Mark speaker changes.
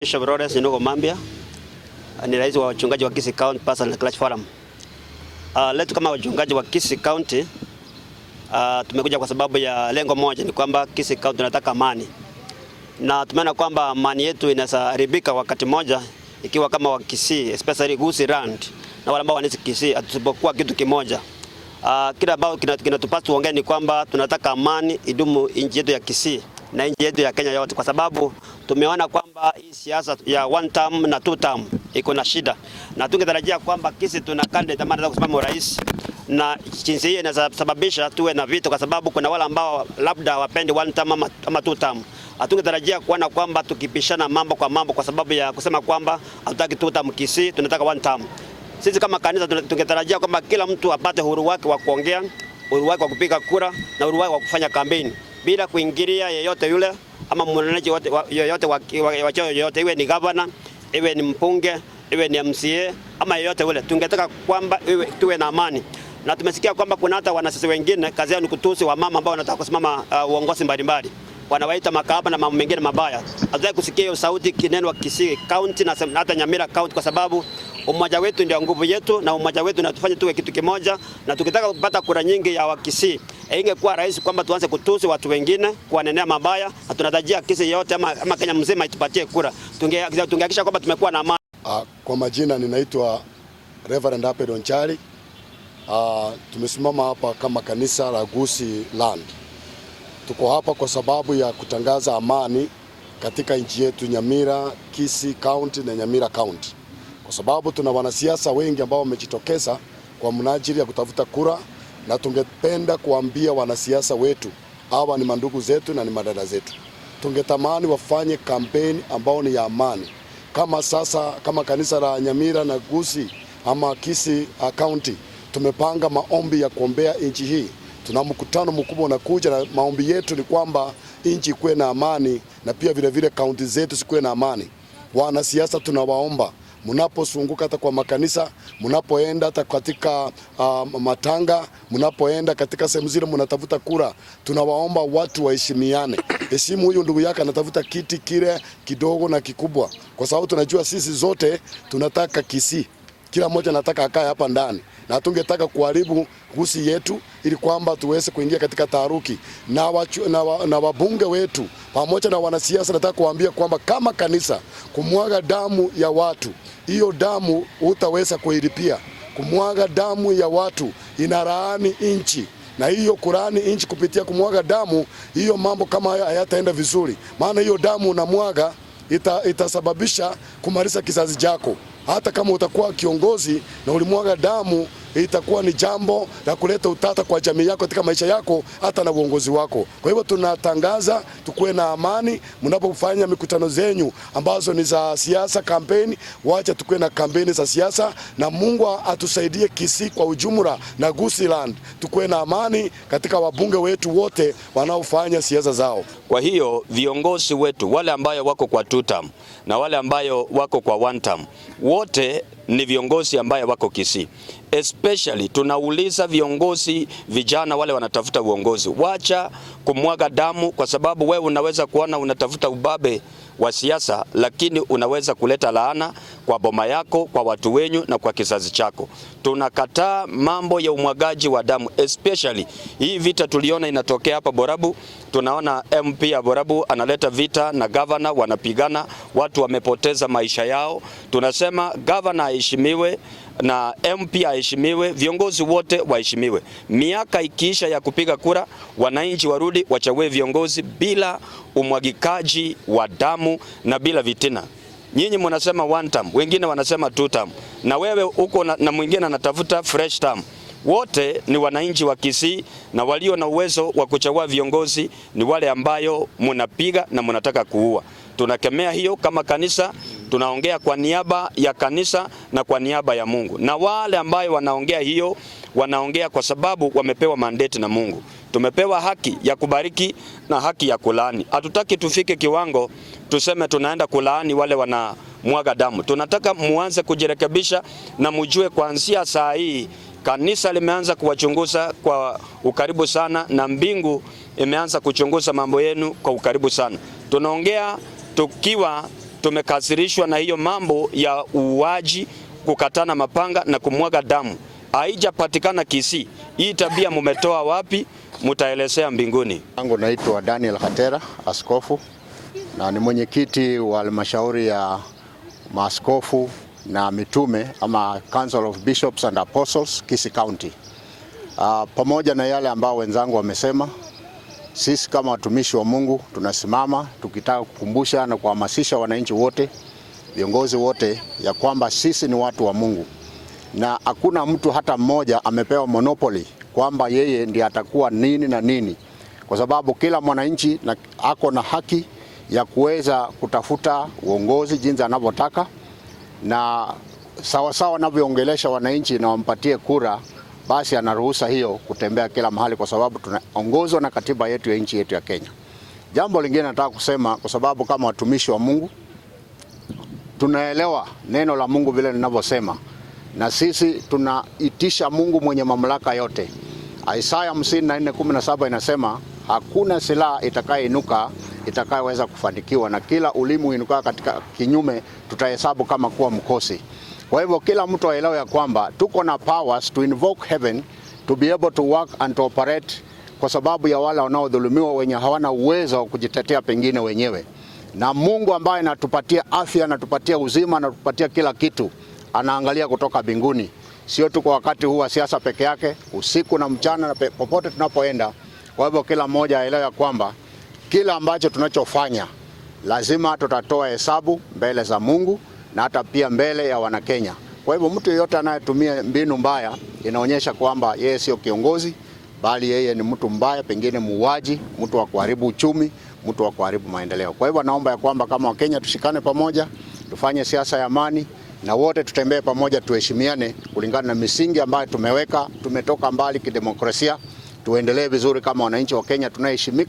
Speaker 1: Bishop Lawrence Inugo Mambia ni rais wa wachungaji wa Kisii County Pastors and Clergy Forum. Letu kama wachungaji wa Kisii County, tumekuja kwa sababu ya lengo moja, ni kwamba Kisii County tunataka amani, na tumeona kwamba amani yetu inaweza wakati moja ikiwa kama wa Kisii, especially Gusii land na wale ambao wanaishi Kisii, hatusipokuwa kitu kimoja. Kile ambao kinatupasa tuongee ni kwamba tunataka amani idumu nchi yetu ya Kisii na nchi yetu ya Kenya yote, kwa sababu tumeona kwamba hii siasa ya one term na two term iko na shida, na tungetarajia kwamba Kisii tuna candidate ambaye anataka kusimama urais, na jinsi hiyo inasababisha tuwe na vita, kwa sababu kuna wale ambao labda hawapendi one term ama two term. Hatungetarajia kuona kwamba tukipishana mambo kwa mambo kwa sababu ya kusema kwamba hatutaki two term Kisii, tunataka one term. Sisi kama kanisa tungetarajia kwamba kila mtu apate uhuru wake wa kuongea, uhuru wake wa kupiga kura na uhuru wake wa kufanya kampeni bila kuingilia yeyote yule ama mwananchi yeyote wa cheo yoyote, iwe ni governor, iwe ni mbunge, iwe ni MCA ama yeyote yule. Tungetaka kwamba iwe tuwe na amani, na tumesikia kwamba kuna hata wanasiasa wengine kazi yao ni kutusi wamama ambao wanataka kusimama uongozi mbalimbali, wanawaita makahaba na mambo mengine mabaya. Hatutaki kusikia hiyo sauti kinenwa Kisii County na hata Nyamira County, kwa sababu umoja wetu ndio nguvu yetu, na umoja wetu unatufanya tuwe kitu kimoja, na tukitaka kupata kura nyingi ya Wakisii, ingekuwa rahisi kwamba tuanze kutusi watu wengine, kuwanenea mabaya, na tunatarajia Kisii yote ama Kenya mzima itupatie kura. Tungehakikisha kwamba tumekuwa na amani.
Speaker 2: Kwa majina ninaitwa Reverend Aped Onchari. Tumesimama hapa kama kanisa la Gusii Land. Tuko hapa kwa sababu ya kutangaza amani katika nchi yetu Nyamira, Kisii County na Nyamira County, kwa sababu tuna wanasiasa wengi ambao wamejitokeza kwa mnajili ya kutafuta kura, na tungependa kuambia wanasiasa wetu, hawa ni mandugu zetu na ni madada zetu. Tungetamani wafanye kampeni ambao ni ya amani. Kama sasa kama kanisa la Nyamira na Gusii ama Kisii County tumepanga maombi ya kuombea nchi hii. Tuna mkutano mkubwa unakuja, na maombi yetu ni kwamba nchi ikuwe na amani na pia vile vile kaunti zetu zikuwe na amani. Wanasiasa tunawaomba mnaposunguka hata kwa makanisa, mnapoenda hata katika matanga, mnapoenda katika sehemu zile mnatafuta kura, tunawaomba watu waheshimiane. Heshimu huyu ndugu yako anatafuta kiti kile kidogo na kikubwa, kwa sababu tunajua sisi zote tunataka Kisii, kila mmoja anataka akae hapa ndani, na tungetaka kuharibu Gusii yetu ili kwamba tuweze kuingia katika taharuki. Na wabunge wetu pamoja na wanasiasa, nataka kuambia kwamba kama kanisa, kumwaga damu ya watu, hiyo damu hutaweza kuilipia. Kumwaga damu ya watu inalaani nchi, na hiyo kulaani nchi kupitia kumwaga damu hiyo, mambo kama hayo hayataenda vizuri, maana hiyo damu unamwaga itasababisha kumaliza kizazi chako. Hata kama utakuwa kiongozi na ulimwaga damu, itakuwa ni jambo la kuleta utata kwa jamii yako, katika maisha yako, hata na uongozi wako. Kwa hivyo tunatangaza tukuwe na amani mnapofanya mikutano zenyu ambazo ni za siasa, kampeni, wacha tukuwe na kampeni za siasa, na Mungu atusaidie Kisii kwa ujumla na Gusiiland, tukuwe na amani katika wabunge wetu wote wanaofanya siasa zao.
Speaker 3: Kwa hiyo viongozi wetu wale ambayo wako kwa two term na wale ambayo wako kwa one term, wote ni viongozi ambayo wako Kisii. Especially tunauliza viongozi vijana wale wanatafuta uongozi, wacha kumwaga damu, kwa sababu wewe unaweza kuona unatafuta ubabe wa siasa, lakini unaweza kuleta laana kwa boma yako, kwa watu wenyu na kwa kizazi chako. Tunakataa mambo ya umwagaji wa damu, especially hii vita tuliona inatokea hapa Borabu. Tunaona MP ya Borabu analeta vita na governor, wanapigana, watu wamepoteza maisha yao. Tunasema governor aheshimiwe na MP aheshimiwe, viongozi wote waheshimiwe. Miaka ikiisha ya kupiga kura, wananchi warudi wachague viongozi bila umwagikaji wa damu na bila vitina. Nyinyi mnasema one term, wengine wanasema two term, na wewe uko na mwingine anatafuta fresh term. Wote ni wananchi wa Kisii na walio na uwezo wa kuchagua viongozi ni wale ambayo munapiga na munataka kuua. Tunakemea hiyo kama kanisa, tunaongea kwa niaba ya kanisa na kwa niaba ya Mungu. Na wale ambayo wanaongea hiyo, wanaongea kwa sababu wamepewa mandate na Mungu. Tumepewa haki ya kubariki na haki ya kulaani. Hatutaki tufike kiwango tuseme tunaenda kulaani wale wana mwaga damu. Tunataka muanze kujirekebisha na mujue kuanzia saa hii kanisa limeanza kuwachunguza kwa ukaribu sana, na mbingu imeanza kuchunguza mambo yenu kwa ukaribu sana. Tunaongea tukiwa Tumekasirishwa na hiyo mambo ya uuaji, kukatana mapanga na kumwaga damu. Haijapatikana Kisii. Hii tabia mumetoa wapi? Mutaelezea mbinguni.
Speaker 4: Yangu naitwa Daniel Khatera, askofu na ni mwenyekiti wa halmashauri ya maaskofu na mitume ama Council of Bishops and Apostles Kisii County. Pamoja na yale ambao wenzangu wamesema, sisi kama watumishi wa Mungu tunasimama tukitaka kukumbusha na kuhamasisha wananchi wote, viongozi wote, ya kwamba sisi ni watu wa Mungu na hakuna mtu hata mmoja amepewa monopoly kwamba yeye ndiye atakuwa nini na nini, kwa sababu kila mwananchi na ako na haki ya kuweza kutafuta uongozi jinsi anavyotaka na sawasawa anavyoongelesha wananchi na wampatie kura, basi ana ruhusa hiyo kutembea kila mahali, kwa sababu tunaongozwa na katiba yetu ya nchi yetu ya Kenya. Jambo lingine nataka kusema, kwa sababu kama watumishi wa Mungu tunaelewa neno la Mungu vile linavyosema, na sisi tunaitisha Mungu mwenye mamlaka yote. Isaya 54:17 inasema hakuna silaha itakayeinuka itakayoweza kufanikiwa, na kila ulimi uinuka katika kinyume tutahesabu kama kuwa mkosi. Kwa hivyo kila mtu aelewe ya kwamba tuko na powers to invoke heaven to be able to work and to operate, kwa sababu ya wale wanaodhulumiwa wenye hawana uwezo wa kujitetea pengine wenyewe. Na Mungu ambaye anatupatia afya, anatupatia uzima, anatupatia kila kitu, anaangalia kutoka mbinguni, sio tu kwa wakati huu wa siasa peke yake, usiku na mchana na popote tunapoenda. Kwa hivyo kila mmoja aelewe ya kwamba kila ambacho tunachofanya lazima tutatoa hesabu mbele za Mungu na hata pia mbele ya Wanakenya. Kwa hivyo mtu yeyote anayetumia mbinu mbaya inaonyesha kwamba yeye sio kiongozi, bali yeye ni mtu mbaya, pengine muuaji, mtu wa kuharibu uchumi, mtu wa kuharibu maendeleo. Kwa hivyo naomba ya kwamba kama Wakenya tushikane pamoja, tufanye siasa ya amani na wote tutembee pamoja, tuheshimiane kulingana na misingi ambayo tumeweka. Tumetoka mbali kidemokrasia, tuendelee vizuri kama wananchi wa Kenya tunaheshimika.